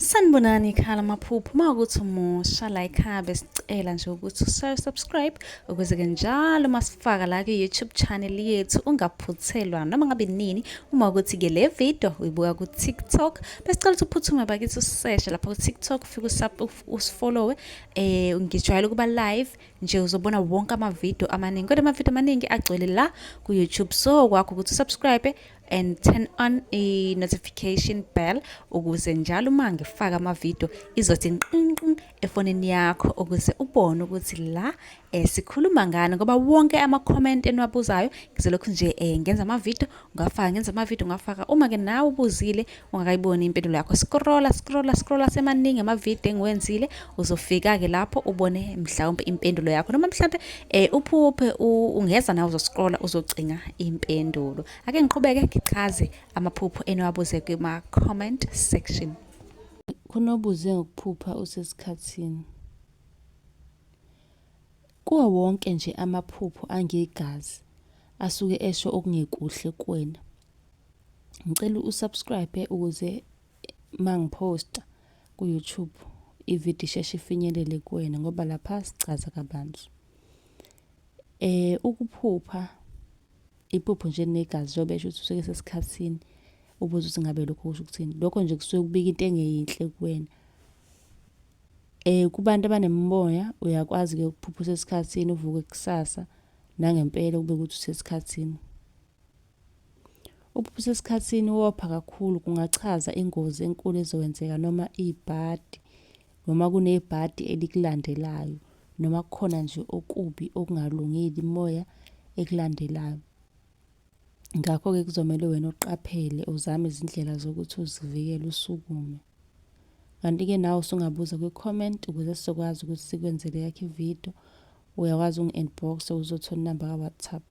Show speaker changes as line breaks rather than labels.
Sanibonani ekhaya lamaphupho, uma ukuthi umusha la ekhaya besicela nje ukuthi usubscribe ukuze-ke njalo uma sifaka la kwi-YouTube channel yethu ungaphuthelwa noma ngabe nini. Uma ukuthi-ke le video uyibuka ku-TikTok, besicela ukuthi uphuthume bakithi useshe lapha ku-TikTok, ufike usifollowe. Ngijwayele ukuba live nje, uzobona wonke amavidiyo amaningi, kodwa amavidiyo amaningi agcwele la ku-YouTube, so kwakho ukuthi usubscribe and turn on i-notification bell ukuze njalo uma ngifaka amavidiyo izothi nqinqin efonini yakho ukuze ubone ukuthi la sikhuluma ngani, ngoba wonke ama-comment eniwabuzayo ngizolokhu nje ngenza amavidiyo ngafaka, ngenza amavidiyo ngafaka. Uma-ke nawe ubuzile ungakayiboni impendulo yakho, scrolla scrolla scrolla, semaningi amavidiyo engiwenzile, uzofika-ke lapho ubone mhlawumbe impendulo yakho, noma mhlawumbe uphuphe ungeza nawe uzoscrolla uzocinga impendulo. Ake ngiqhubeke ngichaze amaphupho eniwabuze kuma-comment section.
Kunobuze ngokuphupha usesikhathini. Kuwo wonke nje amaphupho angegazi asuke esho okungekuhle kuwena. Ngicela usubscribe ukuze mangiphosta ku-YouTube ividiyo isheshe ifinyelele kuwena ngoba lapha sichaza kabanzi. Ukuphupha iphupho nje negazi njengoba esho ukuthi usuke esesikhathini, ubuze ukuthi ngabe lokho kusho ukuthini. Lokho nje kusuke kubika into engeyinhle kuwena. Kubantu abanemimoya uyakwazi-ke ukuphupha usesikhathini uvuke kusasa nangempela kube ukuthi usesikhathini. Ukuphupha usesikhathini wopha kakhulu kungachaza ingozi enkulu ezokwenzeka noma ibhadi, noma kunebhadi elikulandelayo, noma kukhona nje okubi okungalungile imimoya ekulandelayo. Ngakho-ke kuzomele wena uqaphele uzame izindlela zokuthi uzivikele usukume. Kanti-ke nawe usungabuza kwi-comment ukuze sizokwazi ukuthi sikwenzele yakho ividiyo. Uyakwazi ukungi-inbox uzothola inamba ka-WhatsApp.